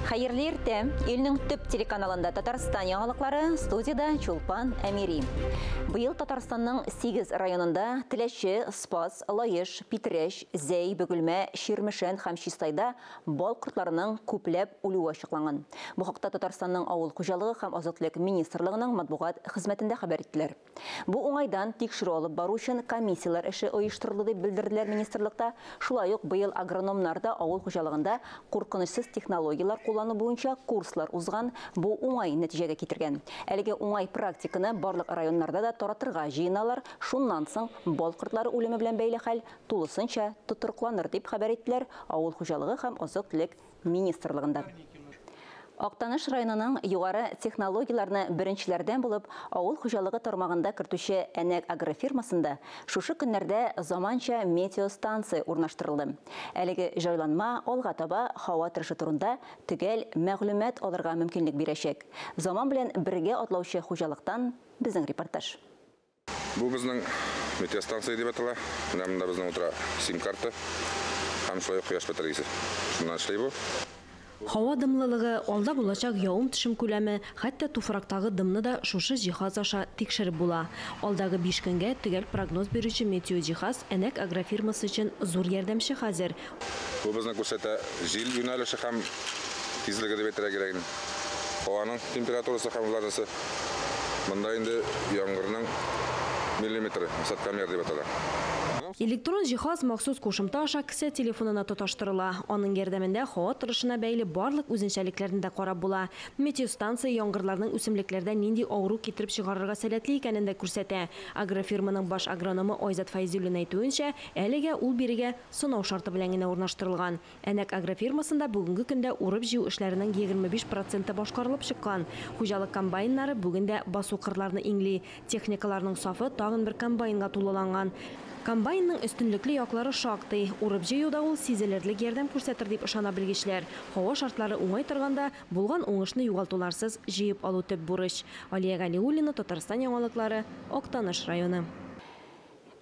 Хәерле иртә. Илнең төп телеканалында Татарстан яңалыклары, студияда Чулпан Әмири. Быел Татарстанның 8 районында Теләче, Спас, Лаеш, Питрәч, Зәй, Бөгелмә, Чирмешән һәм Чистайда бал кортларының күпләп үлүе ачыкланган. Бу хакта Татарстанның авыл хуҗалыгы һәм азык-төлек министрлыгының матбугат хезмәтендә хәбәр иттеләр. Бу уңайдан тикшерү алып бару өчен комиссияләр эше оештырылды дип белдерделәр министрлыкта. Шулай ук быел агрономнар да авыл хуҗалыгында куркынычсыз технологияләр куллану буенча курслар узган, бу уңай нәтиҗәгә китергән. Әлеге уңай практиканы барлык районнарда да таратырга җыеналар. Шуннан соң бал кортлары үлеме белән бәйле хәл тулысынча тотрыкланыр дип хәбәр иттеләр авыл хуҗалыгы һәм азык-төлек министрлыгында. Актаныш районының югары технологияләрне беренчеләрдән булып авыл хуҗалыгы тармагында кертүче Әнәк агрофирмасында шушы көннәрдә заманча метеостанция урнаштырылды. Әлеге җайланма алга таба һава торышы турында төгәл мәгълүмат алырга мөмкинлек бирәчәк. Заман белән бергә атлаучы хуҗалыктан безнең репортаж. Бу безнең метеостанция дип атала. Менә монда безнең утыра сим-карта һәм шулай ук кояш батареясы. Шуннан эшли бу. Һава дымлылыгы, алда булачак явым-төшем күләме, хәтта туфрактагы дымны да шушы җиһаз аша тикшереп була. Алдагы 5 көнгә төгәл прогноз бирүче метеоҗиһаз Әнәк агрофирмасы өчен зур ярдәмче хәзер. Бу безне күрсәтә җил юнәлеше һәм тизлеге дип әйтергә кирәк инде. Һаваның температурасы һәм влажносте. Монда инде яңгырның миллиметры, осадкомер дип атала. Электрон җиһаз махсус кушымта аша кесә телефонына тоташтырыла. Аның ярдәмендә һава торышына бәйле барлык үзенчәлекләрне дә карап була. Метеостанция яңгырларның үсемлекләрдә нинди авыру китереп чыгарырга сәләтле икәнен дә күрсәтә. Агрофирманың баш агрономы Айзат Фәйзуллин әйтүенчә, әлегә ул бирегә сынау шарты белән генә урнаштырылган. Әнәк агрофирмасында бүгенге көндә урып-җыю эшләренең 25% башкарылып чыккан. Хуҗалык комбайннары бүген дә басу кырларны иңли. Техникаларның сафы тагын бер комбайнга тулыланган. Комбайнның өстенлекле яклары шактый. Урып-җыюда ул сизелерлек ярдәм күрсәтер дип ышана белгечләр. Һава шартлары уңай торганда булган уңышны югалтуларсыз җыеп алу төп бурыч. Алия Галиуллина, Татарстан яңалыклары, Актаныш районы.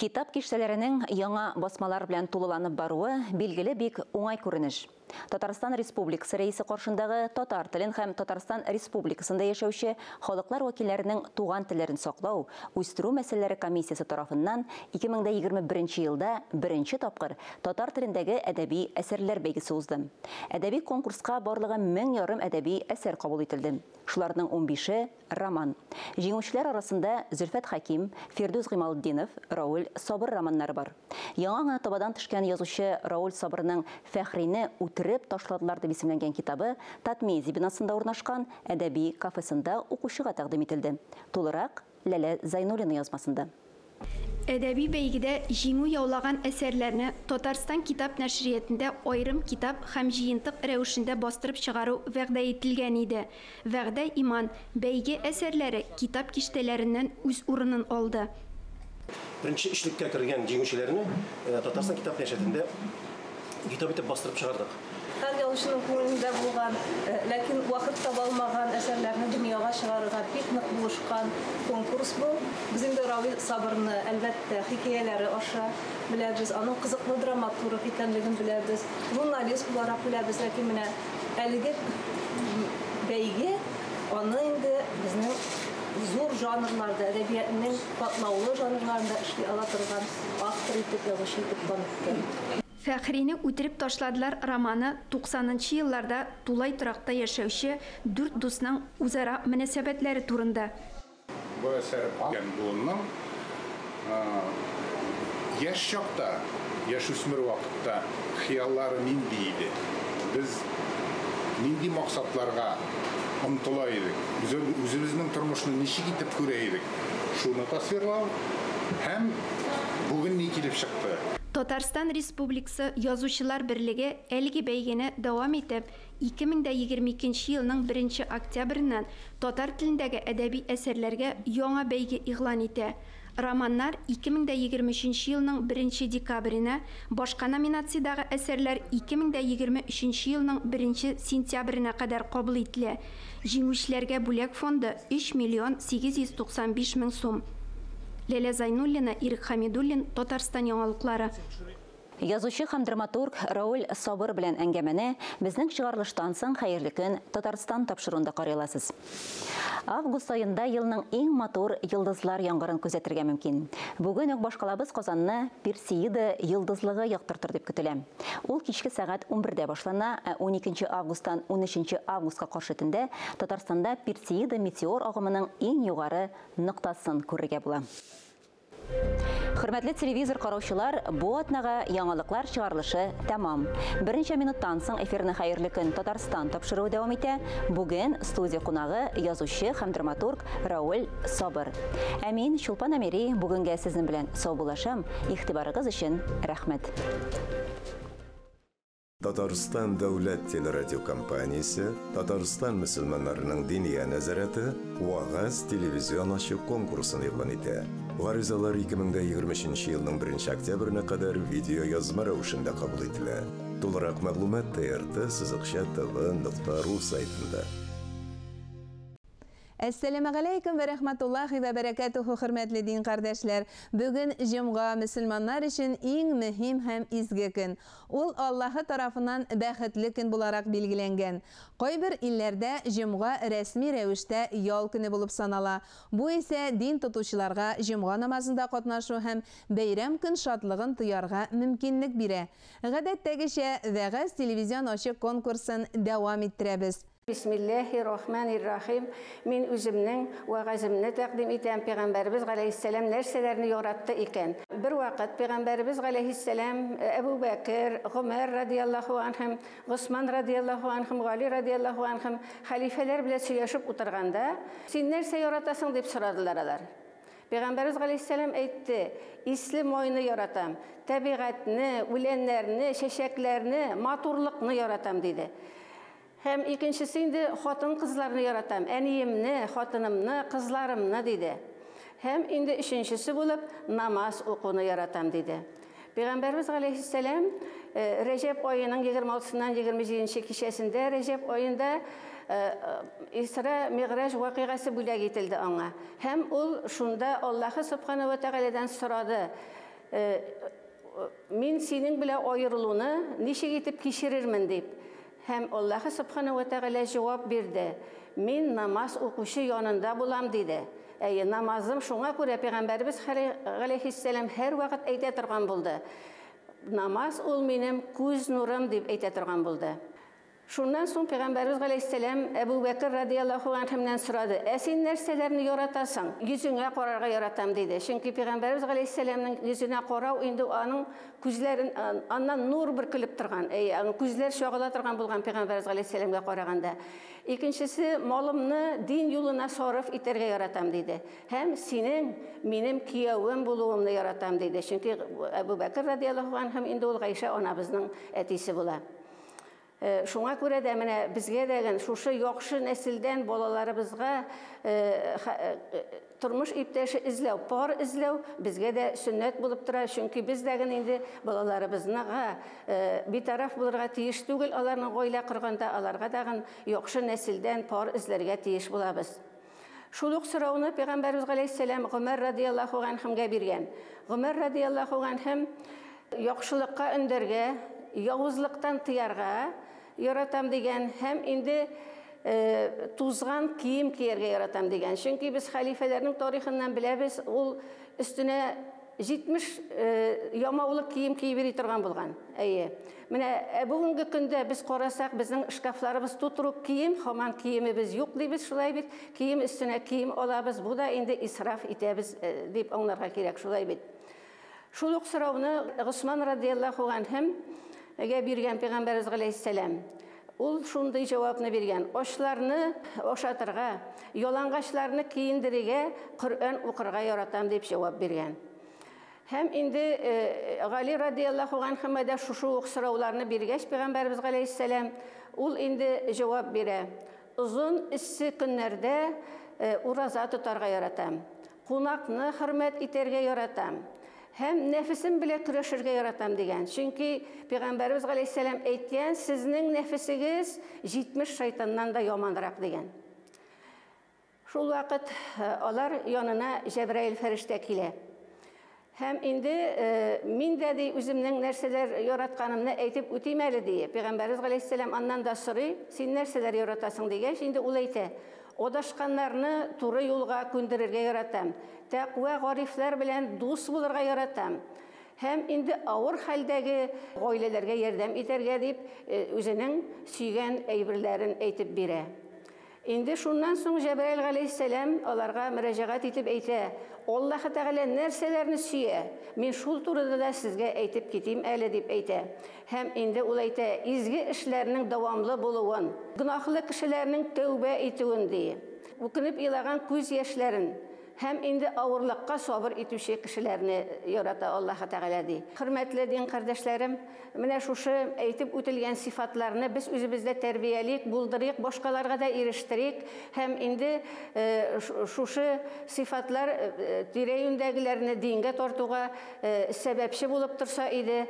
Китап киштәләренең яңа басмалар белән тулыланып баруы билгеле бик уңай күренеш. Татарстан Республикасы рәисе каршындагы татар телен һәм Татарстан Республикасында яшәүче халыклар вәкилләренең туган телләрен саклау, үстерү мәсьәләләре комиссиясе тарафыннан 2021 елда беренче тапкыр татар телендәге әдәби әсәрләр бәйгесе узды. Әдәби конкурска барлыгы 1500 әдәби әсәр кабул ителде. Шуларның 15-е роман. Җиңүчеләр арасында Зөлфәт Хәким, Фирдүс Гыймалтдинов, Рауль Сабыр романнары бар. Яңа гына табадан төшкән язучы Рауль Сабырның Фәхрине үтереп ташладылар дип исемләнгән китабы Татмедиа бинасында урнашкан әдәби кафесында укучыга тәкъдим ителде. Тулырак Ләлә Зайнуллина язмасында. Әдәби бәйгедә җиңү яулаган әсәрләрне Татарстан китап нәшриятендә аерым китап һәм җыентык рәвешендә бастырып чыгару вәгъдә ителгән иде. Вәгъдә иман, бәйге әсәрләре китап киштәләреннән үз урынын алды. Беренче өчлеккә кергән җиңүчеләрне Татарстан китап нәшриятендә китап итеп бастырып чыгардык. Һәр язучының күңелендә булган, ләкин вакыт таба алмаган әсәрләрне дөньяга чыгарырга бик нык булышкан конкурс бу. Без инде Равил Сабырны, әлбәттә, хикәяләре аша беләбез, аның кызыклы драматург икәнлеген беләбез, журналист буларак беләбез, ләкин менә әлеге бәйге аны инде безнең зур жанрларда, әдәбиятның катлаулы жанрларында эшли ала торган автор итеп, язучы итеп танытты. Фәхрине үтереп ташладылар романы 90нчы елларда тулай торакта яшәүче дүрт дусның үзара мөнәсәбәтләре турында. Бу әсәр үткән буынның яшь чакта, яшүсмер вакытта хыяллары нинди иде? Без нинди максатларга омтыла идек? Үзебезнең тормышны ничек итеп күрә идек? Шуны тасвирлау һәм бүген ни килеп чыкты? Татарстан Республикасы Язучылар берлеге әлеге бәйгене дәвам итеп, 2022 елның 1 октябреннән татар телендәге әдәби әсәрләргә яңа бәйге игълан итә. Романнар 2023 елның 1 декабренә, башка номинациядәге әсәрләр 2023 елның 1 сентябренә кадәр кабул ителә. Җиңүчеләргә бүләк фонды 3 895 000 сум. Ләлә Зайнуллина, Ирек Хамидуллин, Татарстан яңалыклары. Язучы һәм драматург Рауль Сабыр белән әңгәмәне безнең чыгарылыштан соң «Хәерле көн, Татарстан» тапшыруында карый аласыз. Август аенда елның иң матур йолдызлар яңгырын күзәтергә мөмкин. Бүген үк башкалабыз Казанны Персеида йолдызлыгы яктыртыр дип көтелә. Ул кичке сәгать 11-дә башлана, ә 12 августтан 13 августка каршы төндә Татарстанда Персеида метеор агымының иң югары ноктасын күрергә була. Хөрмәтле телевизор караучылар, бу атнага яңалыклар чыгарылышы тәмам. Берничә минуттан соң эфирны «Хәерле көн, Татарстан» тапшыруы дәвам итә. Бүген студия кунагы язучы һәм драматург Рауль Сабыр. Ә мин, Чулпан Әмири, бүгенгә сезнең белән саубуллашам. Игътибарыгыз өчен рәхмәт. Татарстан дәүләт телерадиокомпаниясе, Татарстан мөселманнарының диния нәзарәте Вагаз телевизион ачык конкурсын игълан итә. Гаризалар 2023 елның 1 октябренә кадәр видео язма рәвешендә кабул ителә. Тулырак мәгълүмат trt-tv.ru сайтында. Әссәламу алейкум вә рәхмәтуллахи вә бәрәкәтүһү, хөрмәтле дин кардәшләр. Бүген җомга, мөселманнар өчен иң мөһим һәм изге көн. Ул Аллаһы тарафыннан бәхетле көн буларак билгеләнгән. Кайбер илләрдә җомга рәсми рәвештә ял көне булып санала. Бу исә дин тотучыларга җомга намазында катнашу һәм бәйрәм көн шатлыгын тоярга мөмкинлек бирә. Гадәттәгечә, Вәгазь телевизион ачык конкурсын дәвам иттерәбез. Бисмиллахи рахмани рахим. Мин үземнең вәгаземне тәкъдим итәм. Пәйгамбәребез галәйһиссәлам нәрсәләрне яратты икән? Бер вакыт Пәйгамбәребез галәйһиссәлам Әбу Бәкер, Гомәр радияллаһу анһум, Госман радияллаһу анһум, Гали радияллаһу анһум хәлифәләр белән сөйләшеп утырганда, син нәрсә яратасың дип сорадылар алар. Пәйгамбәребез галәйһиссәлам әйтте: "Исле майны яратам, табигатьне, үләннәрне, чәчәкләрне, матурлыкны яратам" диде. Һәм икенчесе инде хатын-кызларны яратам, әниемне, хатынымны, кызларымны диде. Һәм инде өченчесе булып намаз укуны яратам диде. Пәйгамбәребез галәйһиссәлам Рәҗәб аеның 26-ннан 27-нче кичәсендә Рәҗәб аенда Исра Мигъраҗ вакыйгасы бүләк ителде аңа. Һәм ул шунда Аллаһы субхана ва тәгаләдән сорады: "Мин синең белән аерылуны ничек итеп кичерермен?" дип. Һәм Аллаһы субхана ва тәгалә җавап бирде: "Мин намаз укучы янында булам" диде. Әйе, намазым шуңа күрә Пәйгамбәребез галәйһиссәлам һәр вакыт әйтә торган булды: "Намаз ул минем күз нурым" дип әйтә торган булды. Шуннан соң Пәйгамбәребез галәйһиссәлам Әбу Бәкер радияллаһу анһумнан сорады: "Ә син нәрсәләрне яратасың?" "Йөзеңә карарга яратам" диде. Чөнки Пәйгамбәребез галәйһиссәламның йөзенә карау инде аның күзләрен, аннан нур бөркелеп торган, әй, аның күзләр чагыла торган булган Пәйгамбәребез галәйһиссәламгә караганда. Икенчесе, малымны дин юлына сарыф итәргә яратам диде. Һәм синең минем киявем булуымны яратам диде. Чөнки Әбу Бәкер радияллаһу анһум инде ул Гайшә анабызның әтисе була. Шуңа күрә дә менә безгә дә шушы яхшы нәселдән балаларыбызга тормыш иптәше эзләү, пар эзләү безгә дә сөннәт булып тора. Чөнки без дә инде балаларыбызга битараф булырга тиеш түгел, аларның гаилә корганда аларга дагын яхшы нәселдән пар эзләргә тиеш булабыз. Шул ук сорауны Пәйгамбәребез галәйһиссәлам Гомәр радияллаһу анһумга биргән. Гомәр радияллаһу анһум яхшылыкка өндәргә, явызлыктан тыярга яратам дигән һәм инде тузган кием кияргә яратам дигән. Чөнки без хәлифәләрнең тарихыннан беләбез, ул өстенә 70 ямаулы кием киеп йөри торган булган. Әйе. Менә бүгенге көндә без карасак, безнең шкафларыбыз тутырук кием, һаман киемебез юк дибез, шулай бит. Кием өстенә кием алабыз, бу да инде исраф итәбез дип аңларга кирәк, шулай бит. Шул ук сорауны Госман радияллаһу анһум биргән Пәйгамбәребез галәйһиссәлам. Ул шундый җавапны биргән: "Ачларны ашатырга, ялангачларны киендерергә, Коръән укырга яратам" дип җавап биргән. Һәм инде Гали радияллаһу анһума да шушы ук сорауларны биргәч Пәйгамбәребез галәйһиссәлам, ул инде җавап бирә: "Озын эссе көннәрдә ураза тотарга яратам, кунакны хөрмәт итәргә яратам һәм нәфесем белән көрәшергә яратам" дигән. Чөнки Пәйгамбәребез галәйһиссәлам әйткән: "Сезнең нәфесегез 70 шайтаннан да яманрак" дигән. Шул вакыт алар янына Җәбраил фәрештә килә. Һәм инде мин дә ди үземнең нәрсәләр яратканымны әйтеп үтим әле ди. Пәйгамбәрбез галәйһиссәлам аннан да сорый, син нәрсәләр яратасың дигәч, инде ул әйтә: Адашканнарны туры юлга күндерергә яратам. Тәкъва гарифләр белән дус булырга яратам. Һәм инде авыр хәлдәге гаиләләргә ярдәм итәргә дип үзенең сөйгән әйберләрен әйтеп бирә. Инде шуннан соң Җәбраил галәйһиссәлам аларга мөрәҗәгать итеп әйтә: Аллаһы Тәгалә нәрсәләрне сөя, мин шул турыда да сезгә әйтеп китим әле дип әйтә. Һәм инде ул әйтә, изге эшләрнең дәвамлы булуын, гөнаһлы кешеләрнең тәүбә итүен ди. Үкенеп елаган күз яшьләрен һәм инде авырлыкка сабыр итүче кешеләрне ярата Аллаһы Тәгалә ди. Хөрмәтле дин кардәшләрем, менә шушы әйтеп үтелгән сифатларны без үзебездә тәрбиялик, булдырыйк, башкаларга да ирештерик һәм инде шушы сифатлар тирә-юньдәгеләрне дингә тартуга сәбәпче булып торса иде.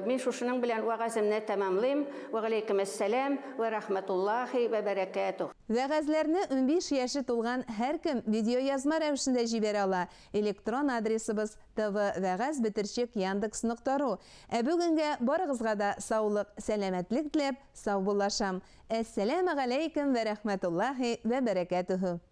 Мин шушының белән вәгаземне тәмамлыйм. Ва галәйкүмәссәлам ва рахматуллахи ва бәрәкәтүһ. Вәгазьләрне 15 яше тулган һәркем видеоязма рәвешендә җибәрә ала. Электрон адресыбыз tvvagaz@yandex.ru. Ә бүгенгә барыгызга да саулык, сәламәтлек теләп саубуллашам. Әссәламу галәйкүм ва рахматуллахи ва бәрәкәтүһ.